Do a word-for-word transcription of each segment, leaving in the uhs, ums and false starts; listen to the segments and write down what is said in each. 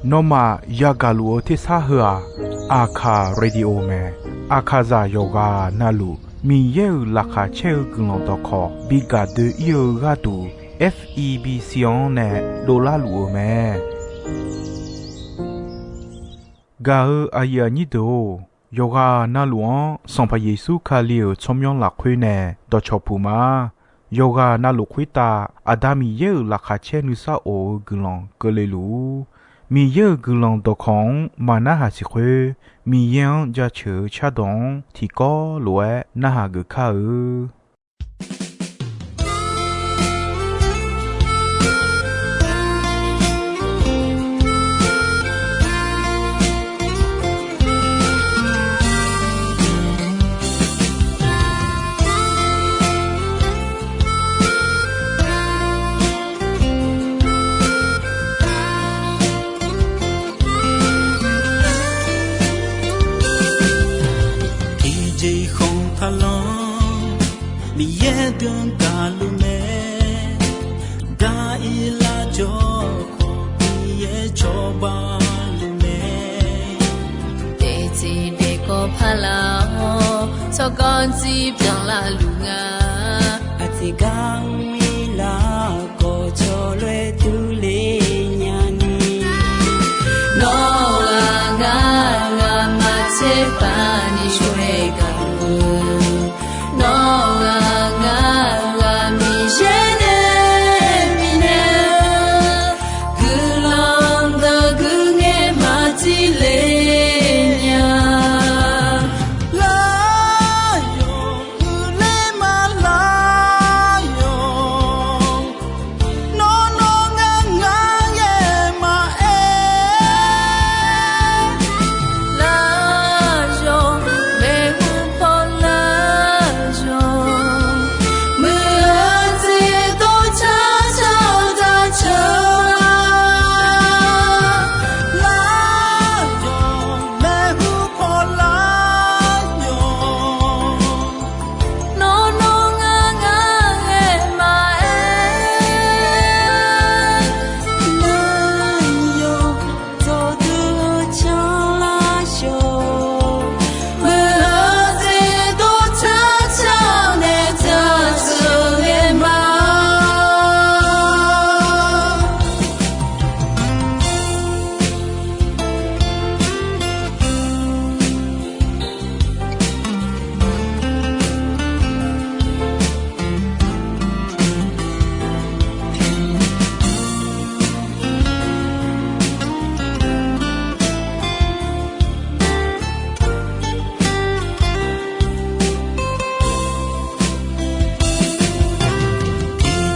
Nawmaf yagaq luf-eu tersar heu-aq, Aqkaq Radio mae. Aqkaqzaq yawqghaq navluf Miqyaer-euq laqkhaq caer-eu guiqlanq dawqkawq bi gaq doe-ir-eu gharduq, F E B C-anr nae dovlar luf-eu mae. Gaq-eu aqyuif aqnyir deuq-or, yawqghaq navluf-anr Sanqpaq Yeqsur Kali-euq tsawrmyanr lafkhoer nae dawqcawq puq ma. Yawqghaq navluf khoertav Aqda Miqyaer-euq laqkhaq caer nuisar of-eu guiqlanq keuvle luf-ur. Miqyaer-euq guiqlanq dawqkawq-anr maqnarhaq siq khoer, Miqyaer-anr jaceuq-eu cardawq-anr tiqkawv lof-aer narhaq geuf kar-eu. Tiqjeq khanq taqlanr Miqyaer deuq-anr gaqluf mae. Daq-ir lar jawr khawf Miqyaer cawba luf mae. Daeftsiq daefkawv paq laf-awr, tsawrganr jir byanlar luf nga. Aqtiq gar mr-ir lar khawf, cawloer durler nyani. Nawr-aq ngar, ngamaf tserpav ni shawr-aer gaq-eu. Nawr-aq ngar, ngamaf Miqyaer nae bifnaeq-eu guiqlanq deuq guiqngaer maqtile nya. Lar yawq uiqler ma lar yawq. Nawr nawr ngar ngar ngae maqaer. Lar yawq, maeqhu paw lar yawq. Muiq-eu jeq dov car car-eu daq ceuq-a. Lar yawq, maeqhu paw lar yawq. Nawr nawr ngar ngar ngae maqaer. Lar yawq, dawqdui-eu canlar yawq. Muiq-eu jeq dov car car-eu nae daq ceuq ngae ma.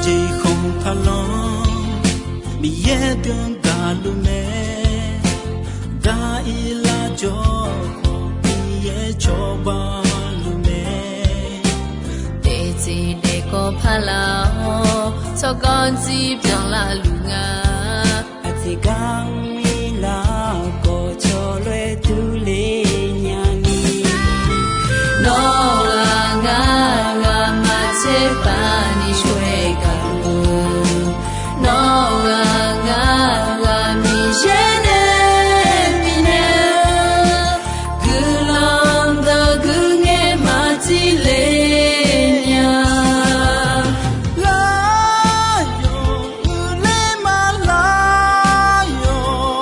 Tiqjeq khanq taqlanr Miqyaer deuq-anr gaqluf mae. Daq-ir lar jawr khawf Miqyaer cawba luf mae. Daeftsiq daefkawv paq laf-awr, tsawrganr jir byanlar luf nga. Aqtiq gar mr-ir lar khawf, cawloer durler nyani. Nawr-aq ngar, ngamaf tserpav ni shawr-aer gaq-eu. Nawr-aq ngar, ngamaf Miqyaer nae bifnaeq-eu guiqlanq deuq guiqngaer maqtile nya. Lar yawq uiqler ma lar yawq.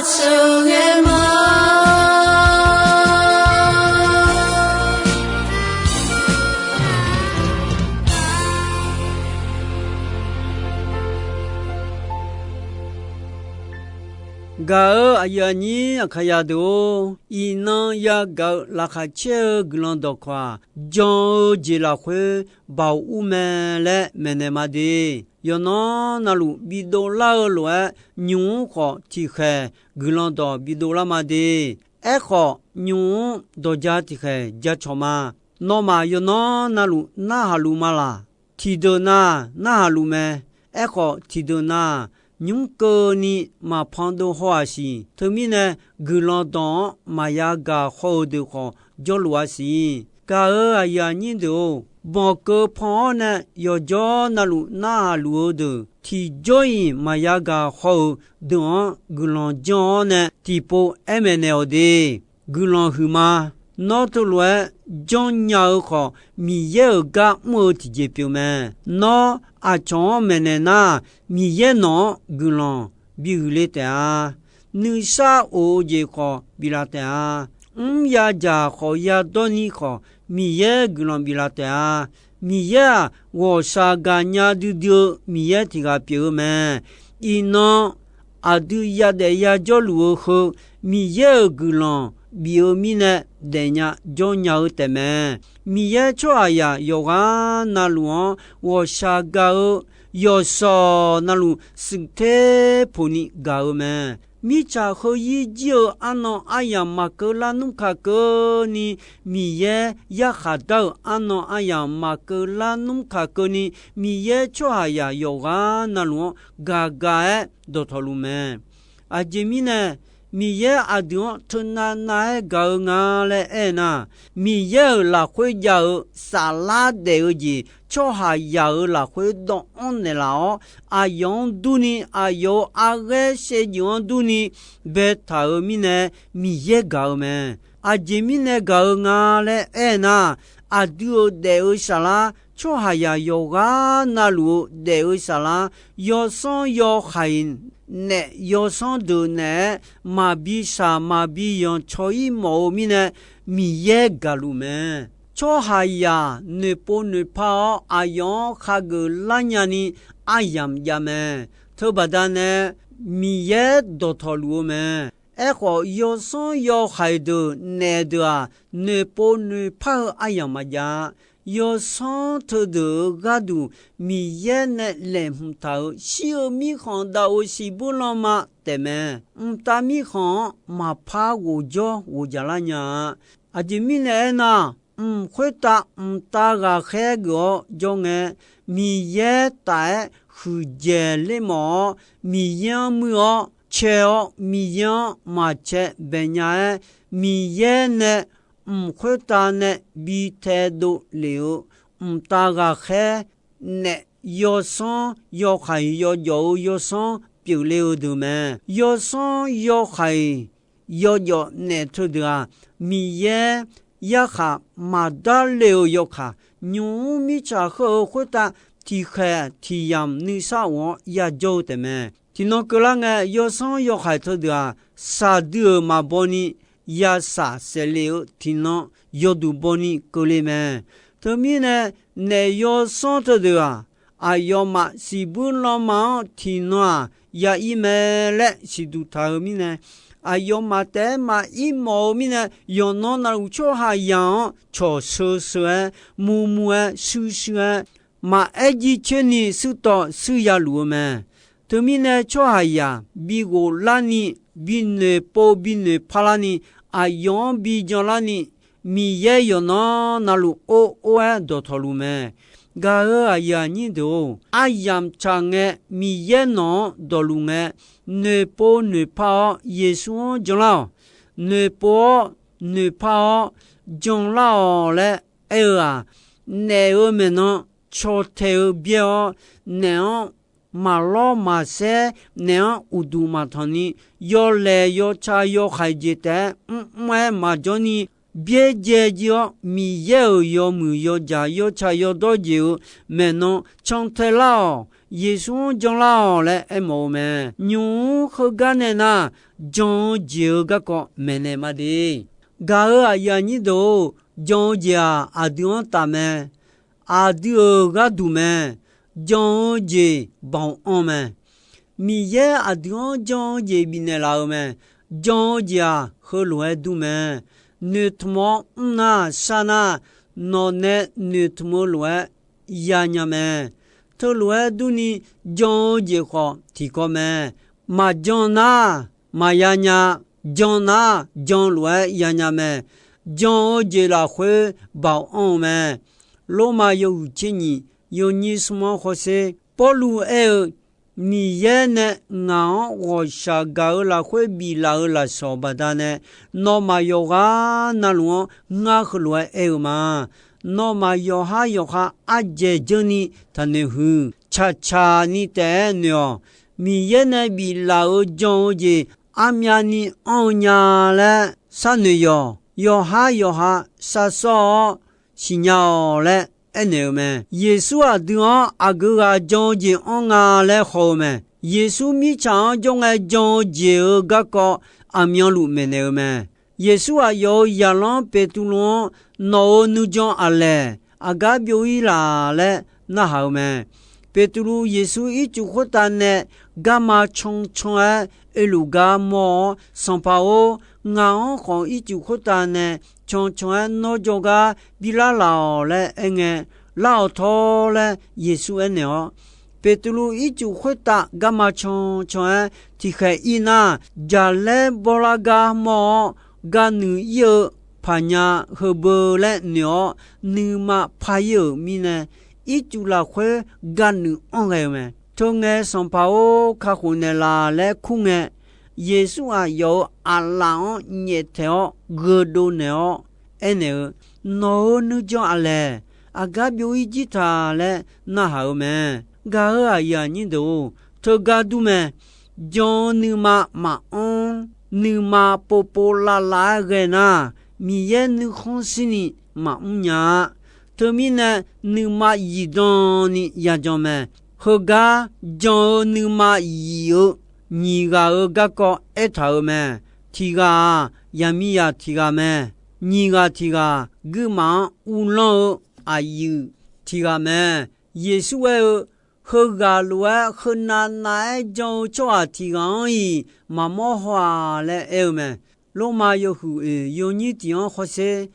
sheuqghae ma. Gaq-euq aqyuif aqnyir Aqkaqyaq deuq-or, iqnan yagaq-eu laqkhaq caer-eu guiqlanq dawqkawq-aq, jan-eu jeq lafkhoer baoq ur mae laer maeqnaeq ma de. Yawqnan navluf bidov lar-eu lof-aer, nymq-mr khawf tiqkhaeq guiqlanq dawq bidov lar ma de. Aerkhawf, nymq-mr dawqja tiqkhaeq jacawq ma. Nawmaf yawqnan navluf narhaq luf ma laq? Tiqdeuq na narhaq luf mae. Aerkhawf, tiqdeuq na nymr keuvni maqpan dov haw-aq siq. Teumirnae, guiqlanq dawq-anr maqya gaq haw-eu deuq khawf jawrluf-a siq. Gaq-euq aqyuif aqnyir deuq-or, banqkeuv pan-awr nae yawqjawr navluf narhaq luf-eu deuq, tiqjawr-iq maqya gaq haw-eu deuq-anr guiqlanq janr-awr nae tiqpov aer maeqnaeq-awq de. Guiqlanq huiqma. Nawr teulof-aer janrnya-eu khawf, Miqyaer-euq gar mr-eu tiqjeq pyeuf mae. Nawr aqcawq-anr maeqnaeq nar, Miqyaer nawq-anr guiqlanq bihuiq le taef-a. Nuisar of-eu jeq khawf biflaf taef-a. Mr yadzaq khawf yadawr ni khawf, Miqyaer guiqlanq biflaf taef-a. Miqyaer-aq, ghawqshaq gaqnya duidui-eu Miqyaer tiq ghaq pyeuf-eu mae. Iqnan aqdui yadaef yajawrluf-eu heu, Miqyaer-euq guiqlanq bif-eu mirnae daefnya jawrnya-eu taefmae. Miqyaer tsawrhaqzaq yawqghaq navluf-anr ghawqshaq gaq-eu, yawqshawq navluf shuif ter poq ni gaq-eu mae. Mirtsaq heu yir jir-eu arnan aryamq maqkeuv lar nmr kaq keuvni, Miqyaer yarkhaq dar-euq arnan aryamq maqkeuv lar nmr kaq keuvni, Miqyaer tsawrhaqzaq yawqghaq navluf-anr gaq gaq-aer dawqtawq luf mae. Aqjeq mirnae, Miqyaer aqdui-anr teunav nav-aer gaq-eu nga laer aernar, Miqyaer-euq lafkhoer jav-eu saflar daef-eu jeq tsawrhaqzaq-euq lafkhoer dawvanr naeqlaf-awr, aqyawf-anr durni, aqyawf-euq arghaer shaevdzeuf-anr durni baetaq-euq mirnae, Miqyaer gaq-eu mae. Aqjeq mirnae gaq-eu nga laer aernar, aqdui-euq daef-eu saflar, tsawrhaqzaq yawqghaq navluf-eu daef-eu saflar, yawsanr yawhaiq naef yawsanr deuq naeq-aer maqbi shaq maqbi yanq caw-ir mawf-eu mirnae, Miqyaer gaqluf mae. Tsawrhaqzaq noeqpov noeqpar-awr aqyawf-anr khageuf lar nyani aryamq jav mae. Teubaqda nae Miqyaer dawqtawq luf-eu mae. Aerkhawf, yawsanr yawhaiq deuq naef deuq-aq, noeqpov noeqpar-eu aryamq maqjav-a. Yawsanr teudeuq-euq gharduq Miqyaer nae laeqhmq taq-euq shir-eu mirkhanq dav-eu siqbuir lanma taefmae. Mqtav mirkhanq-anr maqpar ghofjawr ghofjaq lar nya-a. Aqjeq mirnae aernar, mq khoertav mqtav ghaqkhaer geuf-awr jawr ngae, Miqyaer taf-aer huiqdzaeq ler mawf-awr, Miqyaer-anr muir-awr cae-awr, Miqyaer-anr maqcae bae nya-aer, Miqyaer nae mq khoertav nae bi taedov lef-eu mqtav ghaqkhaer naef yawsanr yawhaiq yawjawf-eu yawsanr pyeufle-eu deuq mae. Yawsanr yawhaiq yawjawf naef teudeuq-aq, Miqyaer yarkhaq maqdar le-eu yawkaq, nymq-mr mirtsaq heu-eu khoertav tiqkhaeq tiq yamq nuisar of-awr yajawr-eu taefmae. Tiqnan keuvlar ngae, yawsanr yawhaiq teudeuq-aq, shaqdui-euq maqbaw ni yashaq saef le-eu tiqnan yawduq baw ni keuvle mae. Teumirnae, naef yawsanr teudeuq-aq, aqyawfmaf siqbuir lanma-anr tiqnan-aq ya-ir mae laer siqduq taq-eu mirnae, aqyawfmaf taef-aer maqir mawf-eu mirnae, yawqnan navluf tsawrhaqzaq-anr cawq sheu sheu-aer, muv muv-aer, shuir shuir-aer, maqaer jircoer ni shuir tawv shuir ya luf-eu mae. Teumirnae tsawrhaqzaq bi ghoflar ni, bi noeqpov bi noeqpar lar ni, aqyawf-anr bi jan lar ni, Miqyaer yawqnan navluf or or-aer dawqtawq luf mae. Gaq-euq aqyuif aqnyir deuq-or, aryamq tsaq ngae, Miqyaer nawq-anr dawqluf ngae, noeqpov noeqpar-awr Yeqsur-anr janlar-awq. Noeqpov-awr noeqpar-awr janlar-awq laer aer-eu-aq, naef-euq maeqnan caw tae-eu byaer-awr, naef-anr maqlawr maqsaer, naef-anr uqduq maqtanq ni, yawlaeq yawtsaq yawhaiq jeq taef-aer mrmr-aer maqjawr ni, byaerdzae jir-awr, Miqyaer-euq yawmuiq yawjaq yawtsaq yawdawr jeq-euq maeqnan cantae lar-awq. Yeqsur-anr janlar-awq laer aermawf-eu mae. Nymq-mr heugar nae nar, jan-eu jeq-eu garkawv maeqnaeq ma de. Gaq-euq aqyuif aqnyir deuq-or, jan-eu jeq-aq, aqdui-anr taf mae. Aqdui-euq gharduq mae. Jan-eu jeq baoq anr mae. Miqyaer aqdui-anr jan-eu jeq bifnaeq laf-euq mae. Jan-eu jeq-aq, heulof-aer dur mae. Noeqtmq-awr mr nar, shar nar, nawq nae noeqtmq-eu lof-aer yanya mae. Teulof-aer durni, jan-eu jeq khawf tiqkawv mae. Maqjan nar, maqya nya. Jan nar, jan lof-aer yanya mae. Jan-eu jeq lafkhoer baoq anr-eu mae. Lormav yawhuiq tser nyiq, yawnyir smr-anr hawsher. Pawrluv aer-eu, Miqyaer nae ngaq-anr ghawqshaq gaq-eu lafkhoer biflaf-eu lafsawq baqdanae, nawmaf yawqghaq navluf-anr ngar heulof-aer aer-eu ma. Nawmaf yawqhar yawqha ardzaeq dzeur ni taqnoeq huiq. Tsaqtsaq ni taef-aer noeq-awq. Miqyaer nae biflaf-euq jan-eu jeq armyavni anr-eu nya laer sharnoeq yawq. Yawqhar yawqha sharsawr-awr siqnya-awq laer aernaeq-eu mae. Yeqsur aqdui-anr aqgeu ghaq jan-eu jeq anr nga laer haw-eu mae. Yeqsur mirtsaq-anr jawr ngae jan-eu jeq-euq garkawv aqmyanluf maeqnaeq-eu mae. Yeqsur aqyawf-euq zaqlanr Beqtuvluv-anr, Nawq-euq nuijan aqlaeq aqgar byov-ir laq? laer narhaq-eu mae. Beqtuvluv Yeqsur ircuf khoertav nae garma cancan-aer oeluf gar mawr-awr, Sanqpaq-or, ngaq-anr khawf ircuf khoertav nae cancan-aer nawr jawrgar bilar laf-awq laer aerngae, Lar-awq tawr laer Yeqsur aernaeq-awr, Beqtuvluv ircuf khoertav garma cancan-aer tiqkhaeq ir nar, jaqlaer bawrlar gar mawr-awr, ganuiq ir-eu paqnya heubeu laer noeq-awr, nuima par ir-euq mirnae, ircuf lafkhoer ganuiq anr ghae-eu mae. Teungae, Sanqpaq-or, kakhof naeqlaf laer kur ngae, Yeqsur aqyawf-euq aqlaf-anr nyaeftaeq-awr gheudov naeq-awr aernaeq-eu, Nawq-euq nuijan aqlaeq aqgar byov-ir jir taq? laer narhaq-eu mae. Gaq-euq aqyuif aqnyir deuq-or, teugar dur mae. Jan-eu nuima maqanr, nuima povpov lavlav-aer ghae nar, Miqyaer nuikhanr shirni maqmr nya-a. Teumirnae, nuima zifdan ni yajan mae. Heugar jan-eu nuima zif-eu nyiq ghaq-euq garkawv aertaq-euq mae. Tiq ghaq-aq, yaqmiqzaq tiq ghaq mae. Nyiq ghaq tiq ghaq, guirmaf-anr uvlanr-eu aqyuif tiq ghaq mae. Yeqsur aer-eu, Heughaq lof-aer heunav nav-aer jan-eu tsawrhaq tiq ghaq-anr-iq maqmawr haw-aq laer aer-eu mae. Lormav yawhuiq oeq yawnyir tiq-anr hawsher.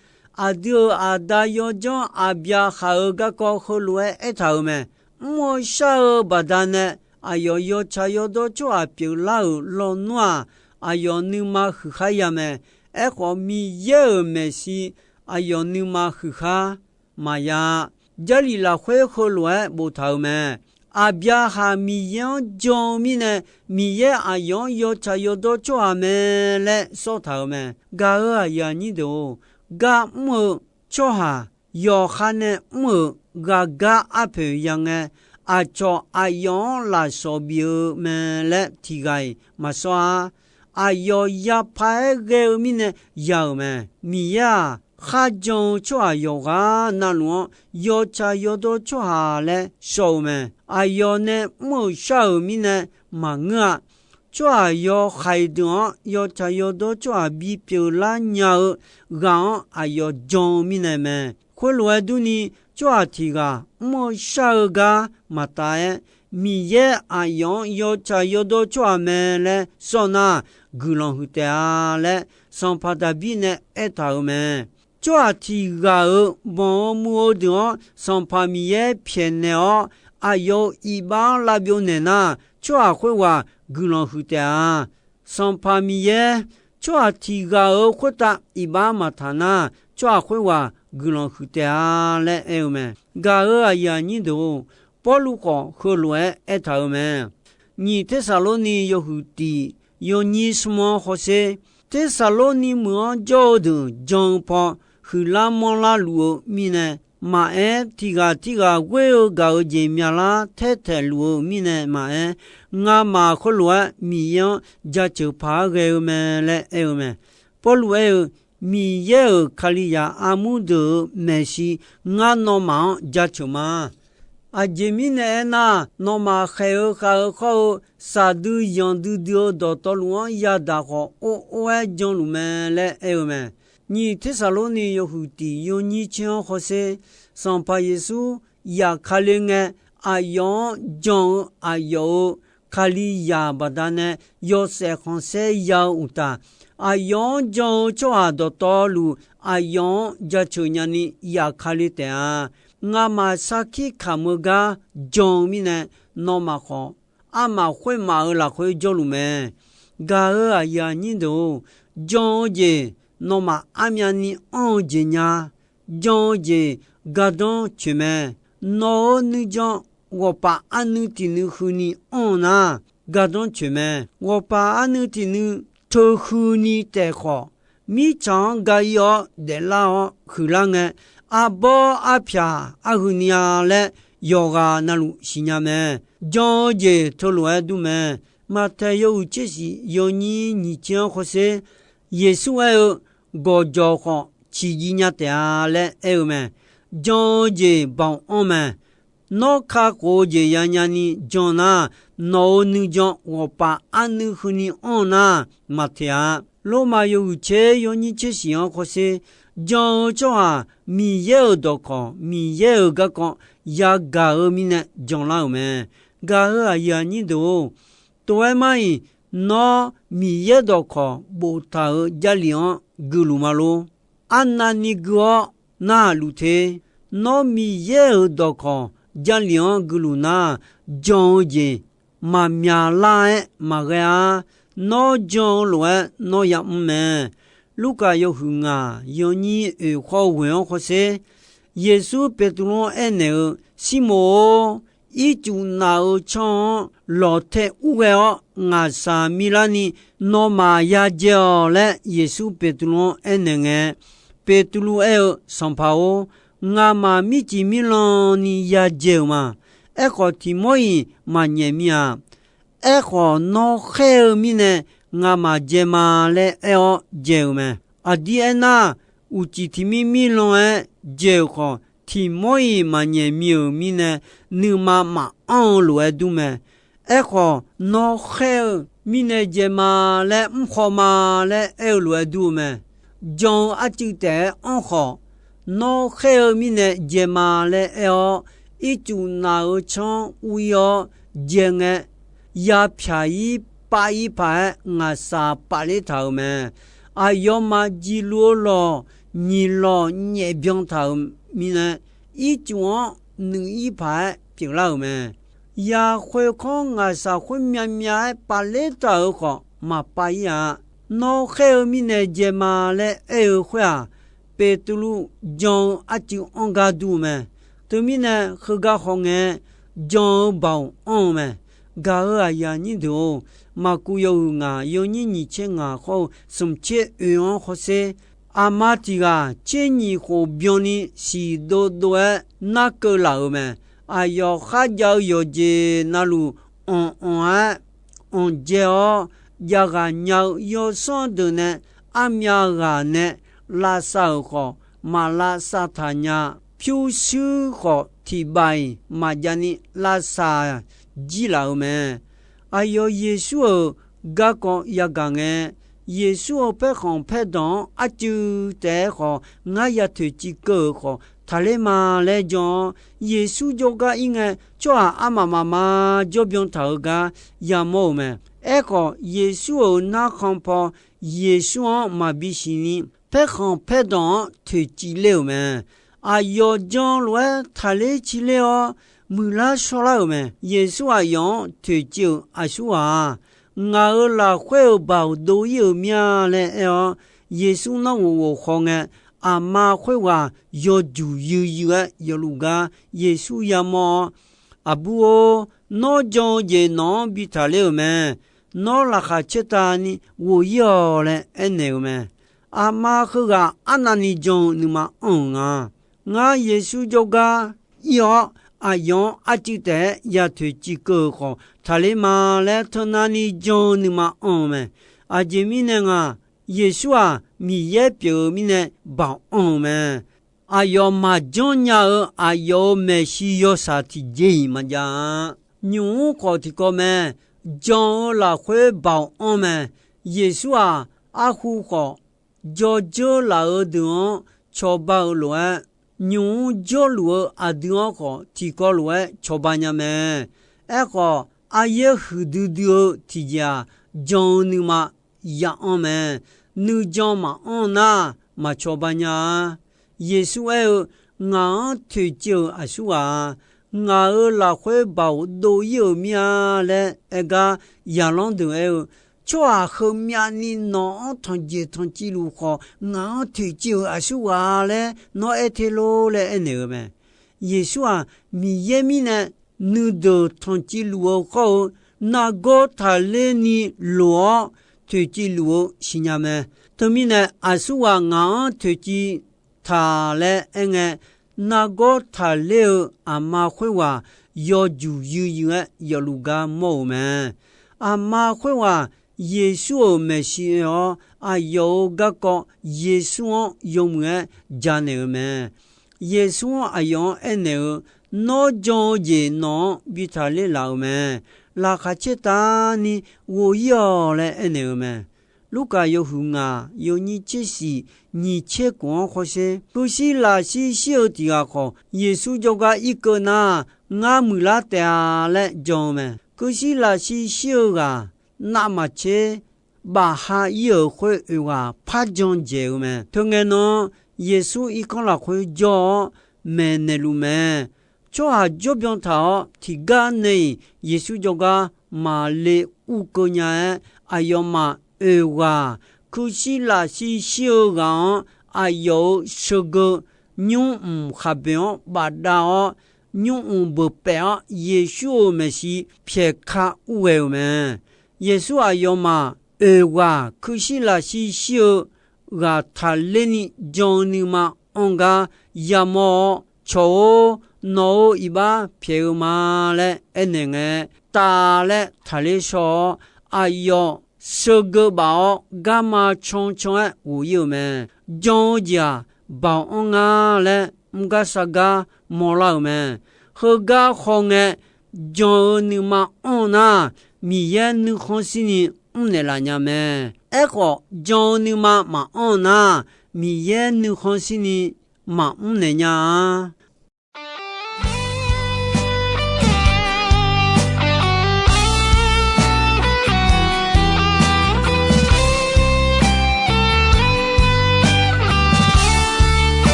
Aqdui-euq aqda yawdzanr Aqbyaqhaq-euq garkawv heulof-aer aertaq-euq mae. Mr-eu shar-eu baqdanae aqyawf yawtsaq yawdawr tsawrhaq pyeuflar-euq lawnmr-aq, aqyawf nuima huiqkhar ya mae. Aerkhawf, Miqyaer-euq maeqshi aqyawf nuima huiqkhar maqya-a. Jarlif lafkhoer heulof-aer boftaq-euq mae. Aqbyaqhaq Miqyaer-anr jan-eu mirnae, Miqyaer aqyawf-anr yawtsaq yawdawr tsawrhaq mae laer sawrtaq-euq mae. Gaq-euq aqyuif aqnyir deuq-or, gar mr-eu tsawrhaq yawqha nae mr-euq ghaqgar arpoeq ya ngae, aqcawq aqyawf-anr lafsawq bif-eu mae laer tiq ghaq-iq maqsawr-a. Aqyawf yapaq-aer ghae-eu mirnae ya-euq mae. Miqyaer-aq, kharjan-eu tsawrhaq yawqghaq navluf-anr yawtsaq yawdawr tsawrhaq laer shawr-eu mae. Aqyawf nae mr-euq shar-euq mirnae maqngeur-a. Tsawrhaq yawhaiq deuq-anr yawtsaq yawdawr tsawrhaq bipyeuf lar nya-eu ghaq-anr aqyawf jan-eu mirnae mae. Khoerlof-aer durni, tsawrhaq tiq ghaq mr-eu shar-eu gar maqtaf-aer, Miqyaer aqyawf-anr yawtsaq yawdawr tsawrhaq mae laer sawr nar, guiqlanq huiq taef-a laer, sanqpaq Daqbir nae aertaq-euq mae. Tsawrhaq tiq ghaq-euq banq-eu muiq-eu deuq-anr Sanqpaq Miqyaer pyaeqnaeq-awr, aqyawf-euq iqbax-anr lavbyov naeq nar, tsawrhaq khoerghaq guiqlanq huiq taef-a. Sanqpaq Miqyaer, tsawrhaq tiq ghaq-euq khoertav iqbax maqtaq nar, tsawrhaq khoerghaq guiqlanq huiq taef-a laer aer-eu mae. Gaq-euq aqyuif aqnyir deuq-or, Pawrluv khawf heulof-aer aertaq-euq mae. Nyiq Tersaqlorni yawhuiq tiq, yawnyir smr-anr hawsher. Tersaqlorni meuq-anr jawr-eu deuq jan-eu paw huiqlar manrlar luf-eu mirnae maqaer, tiq ghaq tirghaq ghoer-eu gaq-eu jeq myalar taertaeq luf-eu mirnae maqaer, ngamaf khoerlof-aer Miqyaer-anr jaceuq paq-aer ghae-eu mae laer aer-eu mae. Pawrluv aer-eu, Miqyaer-euq Kalizaq armur deuq-euq maeqshi ngar nawmaf-anr jaceuq ma. Aqjeq mirnae aernar, nawmaf khaeq-eu khav-eu khawr-eu, saqdui yanqdui dui-eu dawqtawvluf-anr yadaq khawf, or or-aer janluf mae laer aer-eu mae. Nyiq Tersaqlorni yawhuiq tiq yawnyir tser-anr hawsher, Sanqpaq Yeqsur yaf Kali ngae, aqyawf-anr jan-eu aqyawf-euq Kalizaq baqdanae yawshaef khanqsaer ya-eu uqtaf, aqyawf-anr jan-eu tsawrhaq dawqtawvluf aqyawf-anr jaceuq nyani yaf Kali taef-a. Ngamaf sarkir kamq-eu gar jan-eu mirnae, nawmaf khawf armaf khoermaf-euq lafkhoer jawrluf mae. Gaq-euq aqyuif aqnyir deuq-or, jan-eu jeq nawmaf armyavni anr-eu jeq nya. Jan-eu jeq gardanr coeq mae. Nawq-euq nuijan ghawqpaf arnuiv tiq nuiv huini anr-eu nar, gardanr coeq mae. Ghawqpaf arnuiv tiq nuiv teu huini taef khawf, mirtsaq-anr ga-ir-awr daeflar-awr huiqlar ngae, arbawr arpyaq arhuini-a laer yawqghaq navluf siqnya mae. Jan-eu jeq teulof-aer dur mae. Maqtaeq yawhuiq tser shiq yawnyir nyiq tser-anr hawsher, Yeqsur aer-eu, gawqjawq khawf ciqjiv nya taef-a laer aer-eu mae. Jan-eu jeq baoq anr mae. Nawr kakhof-eu jeq yanya ni jan nar, nawq-euq nuijan ghawqpaf arnuiv huini anr-eu nar, maqteq-a. Lormav yawhuiq tser yawnyir tser shiq-anr hawsher, jan-eu tsawrhaq Miqyaer-euq dawqkawq, Miqyaer-euq garkawv yagaq-eu mirnae janlar-euq mae. Gaq-euq aqyuif aqnyir deuq-or, tov-aer mar-iq, nawr Miqyaer dawqkawq boftaq-euq Jarlif-anr guiluf ma lor. Arnavni gui-awr narhaq luf te. Nawr Miqyaer-euq dawqkawq Jarlif-anr guiluf nar, jan-eu jeq maqmyaq lar-aer maqghae-ar. Nawr jan-eu lof-aer nawr yamr mae. Lurkaf yawhuiq ngaq yawnyir oeq khawr ghoeq-anr hawsher, Yeqsur Beqtuvluv-anr aernaeq-eu, Sirmoq-or, ircuf naf-euq tsanr-anr lawqtae urghae-awr ngaqshaq milarni nawmaf yadzae-awq laer Yeqsur Beqtuvluv-anr aernaeq ngae, Beqtuvluv aer-eu, Sanqpaq-or, ngamaf mircif mirlan ni yadzae-euq ma. Aerkhawf, tiq mawr-iq maqnyaef mi-aq. Aerkhawf, nawr khaer-eu mirnae ngamaf dzae ma laer aer-awr dzae-euq mae. Aqdir aernar, uqcif tiq mir mirlan-aer dzae-euq khawf, tiq mawr-iq maqnyaef mi-euq mirnae, nuima maqanr-eu lof-aer dur mae. Aerkhawf, nawr khaer-eu mirnae dzae ma laer mrkhawv ma laer aer-eu lof-aer dur-eu mae. Jan-eu arcuiv taef-aer anr khawf, nawr khaer-eu mirnae dzae ma laer aer-awr, ircuf naf-euq tsanr ur-ir-awr dzae ngae, yapyaq-ir pav-ir paq-aer ngaqshaq pafler taq-euq mae. Aqyawfmaf jiqluf-eu lawq nyiq lawq nyaef byan taq-euq mirnae, ircuf-anr nuif-ir paq-aer pyeuflar-euq mae. Yaqkhoer kanr ngaqshaq khoer myavmyav-aer pafler taq-euq khawf maqpav-ir-a. Nawr khaer-eu mirnae dzae ma laer aer-eu khoer-aq, Beqtuvluv jan-eu arcuiv anr gar dur-eu mae. Teumirnae, heugar khawf ngae, jan-eu baoq anr-eu mae. Gaq-euq aqyuif aqnyir deuq-or, Maqkuv yawhuiq ngaq yawnyir nyiq tser ngaq khawr-eu smq tser oe-anr hawsher, aqma tiq ghaq tser nyiq khof byanni siq dovdov-aer narkeuv laf-euq mae. Aqyawf kharjav-eu yawqjeq navluf anq anq-aer anqdzae-awr, javghaq nya-eu yawsanr deuq nae armyav ghaq nae lavsav-euq khawf, maq lavsav taq nya. Pyurshuir khawf tiq baf-iq maqjav ni lavsav jir laf-euq mae. Aqyawf Yeqsur-euq garkawv yagaq ngae, Yeqsur-euq paerkhanq paerdanq-anr arcuiv taef-aer khawf, ngar ya toeqciv keuv-euq khawf taqler ma laer jan-awr, Yeqsur jawrgar ir ngae, tsawrhaq armaf mafma jawr byan taq-euq gar yamawr-euq mae. Aerkhawf, Yeqsur-euq narkhan paw Yeqsur-anr maqbi siqni, paerkhanq paerdanq-anr toeqciv ler-euq mae. Aqyawf jan lof-aer taqler ciler-awr, muiqlar shawrlar-euq mae. Yeqsur aqyawf-anr toeqciv-euq aqsurghaq-aq, ngaq-euq lafkhoer-euq baoq dov-ir-euq mir-a laer aer-awr, Yeqsur nanrghof ghof khaw ngae, aqma khoerghaq yawjuq yuiv yuiv-aer yawfluf gar Yeqsur yamawr-awr, Aqbur-or, nawr jan-eu jeq nawq-anr bi taqler-euq mae. Nawr laqkhaq caertavni ghof-ir-awq laer aernaeq-euq mae. Aqma heughaq arnavni jan-eu nuima anr-euq nga. Ngar Yeqsur jawrgar ir-awr, aqyawf-anr arcuiv taef-aer ya toeqciv keuv-euq khawf taqler ma laer teunavni jan-eu nuima anr-eu mae. Aqjeq mirnae ngaq, Yeqsur-aq, Miqyaer pyeuf-eu mirnae baoq anr-eu mae. aqyawf maqjanr nya-eu aqyawf-euq maeqshi yawshaq tiqjeq-iq maqjav-a. Nymq-mr khawf tiqkawv mae. Jan-eu lafkhoer baoq anr mae. Yeqsur-aq, arhu khawf, jawrdzeur laf-eu deuq-anr cawba-eu lof-aer, nymq-mr jawrluf-eu aqdui-anr khawf tiqkawv lof-aer cawba nya mae. Aerkhawf, aryaer huiqdui dui-eu tiqjeq-aq, jan-eu nuima ya anr mae. Nuijan maqanr nar, maq cawba nya-a. Yeqsur aer-eu, Ngaq-anr toeqciv-euq aqsurghaq-a. Ngaq-euq lafkhoer baoq dov-ir-euq mir-a laer aer gar, zaqlanr deuq aer-eu, Tsawrhaq heumyav ni nawq-anr tanqjeq tanqciv luf khawf, ngaq-anr toeqciv-euq aqsurghaq laer nawr aer te lor laer aernaeq-eu mae. Yeqsur-aq, Miqyaer mirnae nuideuq tanqciv luf-eu khawr-eu, nargawr taqler ni loq-awr toeqciv luf-eu siqnya mae. Teumirnae, aqsurghaq ngaq-anr toeqciv taq laer aerngae, nargawr taqler-eu aqma khoerghaq yawjuq yuiryuir-aer yawfluf gar mawr-euq mae. Aqma khoerghaq Yeqsur-euq maeqshi oe-awr, aqyawf-euq garkawv Yeqsur-anr yawmuiq-aer janaeq-eu mae. Yeqsur-anr aqyawf-anr aernaeq-eu, Nawr jan-eu jeq nawq-anr bi taqler laf-euq mae. Laqkhaq caertavni ghof-ir-awq laer aernaeq-eu mae. Lurkaf yawhuiq ngaq, yawnyir tser shif, nyiq tser khof-anr hawsher. Kuirshir lafshir shir-eu tiq ghaq khawf, Yeqsur jawrgar irkeuv nar, Ngar muiqlar taef-a laer jan-eu mae. Kuirshir lafshir shir-eu ghaq navmaqtser bafha ir-euq khoer oeq ghaq par jan dzaeq-eu mae. Teungae nan, Yeqsur irkanr lafkhoer jawr-awr maeqnaeq luf mae. Tsawrhaq jawrbyan taq-awr tiqgar nae-iq Yeqsur jawrgar maqle urkeuv nya-aer, aqyawfmaf oeq ghaq kuirshir lafshir shir-eu ghaq-anr aqyawf-euq sheugeu nymrmq khaqboeq-anr bafdav-awr, nymrmq beuq paef-awr Yeqsur-euq maeqshi pyaeq ka urghae-euq mae. Yeqsur aqyawfmaf oeq ghaq kuirshir lafshir shir-eu ghaq taqler ni jan-eu nuima anr gar yamawr-awr, Cawq-or, nawq-euq iqbax pyaeq-eu ma laer aernaeq ngae, tav laer taqler shaw-awr, aqyawf sheugeu baf-awr garma cancan-aer ghof-ir-euq mae. Jan-eu jeq-aq, baoq anr nga laer mr gar sar gar mawrlar-euq mae. Heugar hawngae, jan-eu nuima anr nar, Miqyaer nuikhanr shirni mrnaeq laf nya mae. Aerkhawf, jan-eu nuima maqanr nar, Miqyaer nuikhanr shirni maqmr naeq nya-a.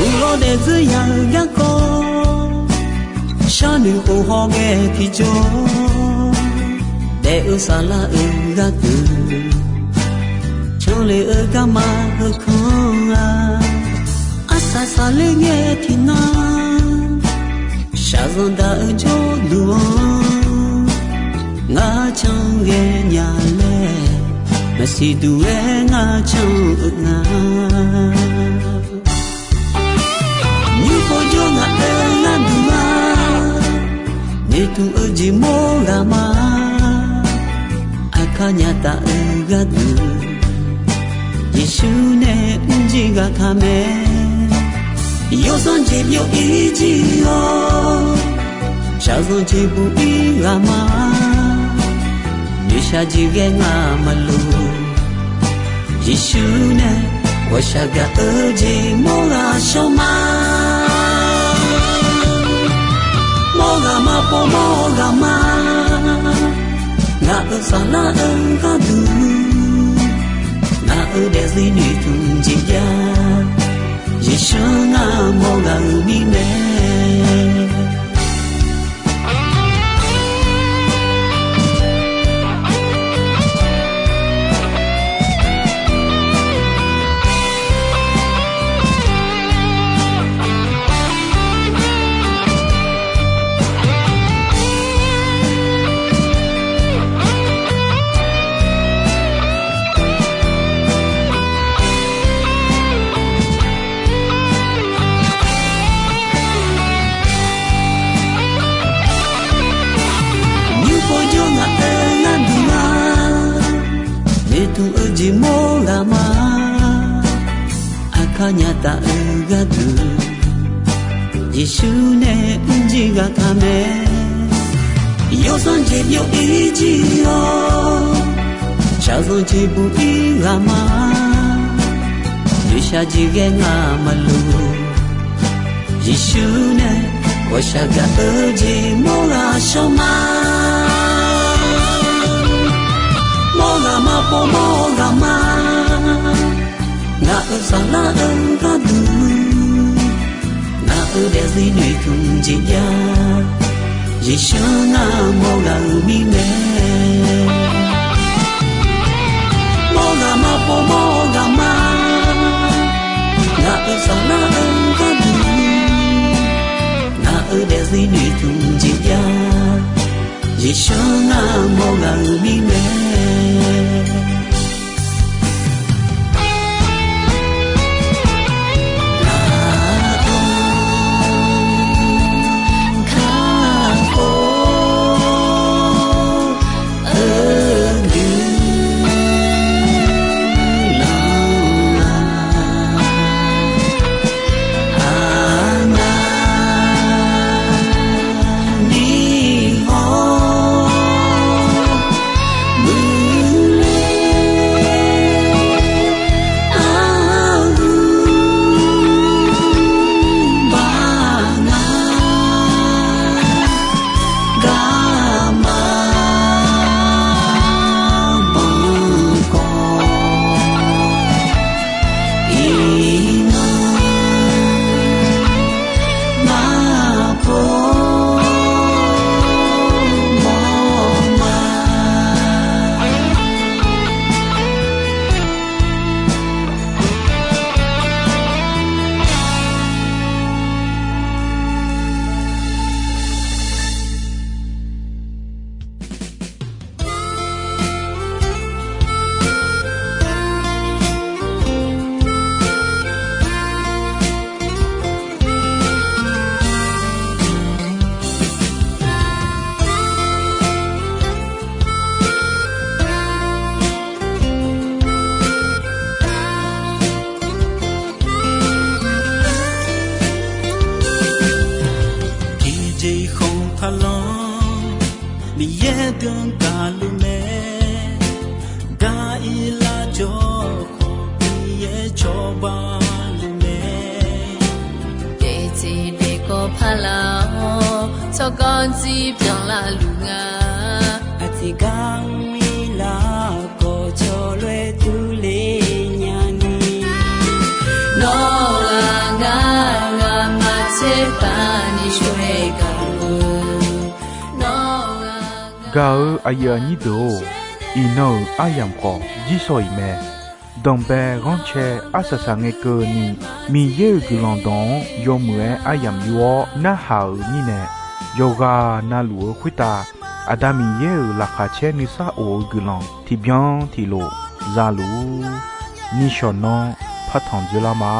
Uqlawr daefdzeur ya-eu garkawv, sharnoeq khof hawghae tiqjawr, daef-eu saflar-euq gharduq, canlef-eu garma heukanr-a. Arsaq saqler ngae tiqnan, shaqzanq daq-eu jawrduq-anr, ngar can ghae nya laer, maqsiq duq-aer ngar can-eu nga. Nymr pov jawr ngaq-euq gharduq-a, noeqtmq-eu jeq mawr ghaq ma. Aqkar nya taf-eu gharduq, Yeqsur nae mrjir ghaq ka mae. Yawsanr jeq byov-ir jir-awr, shaqzanq jeq buq-ir ghaq ma. Noeqshaq jeq ghae ngaq maqloq, Yeqsur nae ghawqshaq gaq-eu jeq mawr ghaq shawr ma. Mawr ghaq ma, pov mawr ghaq ma. Ngaq-euq saflar-eu gharduq, ngaq-euq daefzir noeqtmq jeq jav, Yeqsur ngar mawr ghaq-euq mirnae. Tmq-eu jeq mawr ghaq ma. Aqkar nya taf-eu gharduq, Yeqsur nae mrjir ghaq taq mae. Yawsanr jeq byov-ir jir-awr, shaqzanq jeq buq-ir ghaq ma. Noeqshaq jeq ghae ngaq maqloq. Yeqsur nae ghawqshaq gaq-eu jeq mawr ghaq shawr ma. Mawr ghaq ma pov mawr ghaq ma. Ngaq-euq saflar-eu gharduq, ngaq-euq daefzir noeqtmq jeq jav. Yeqsur ngar mawr ghaq-euq mirnae. Mawr ghaq ma pov mawr ghaq ma. Ngaq-euq saflar-eu gharduq, ngaq-euq daefzir noeqtmq jeq jav. Yeqsur ngar mawr ghaq-euq mirnae. Tiqjeq khanq taqlanr, Miqyaer deuq-anr gaqluf mae. Gar-ir lar jawr khawf, Miqyaer cawba luf mae. Daefteq daefkawv paq laf-awr, tsawrganr jir byanlar luf nga. Aqtiqgar mr-ir lar khawf, cawloer durler nyani. Nawr ghaq ngar, ngaqma tser taq ni shawr-aer gaq-eu. Nawr ghaq ngar. Gaq-eu aqyuif aqnyir deuq-or, iqnan-euq aryamq khawf jirsawq iq mae. Danqbae ghanrcae arsaq saq ngae keuvni, Miqyaer-euq guiqlanq dawq-anr yawmuiq-aer aryamq yur-awr narhaq-euq mirnae, yawqghaq na luf-eu khoertav Aqda Miqyaer-euq laqkhaq caer nuisar of-eu guiqlanq tiqbyan tiqlof za luf-ur. Nishawq nanr partanq dzoerlar ma.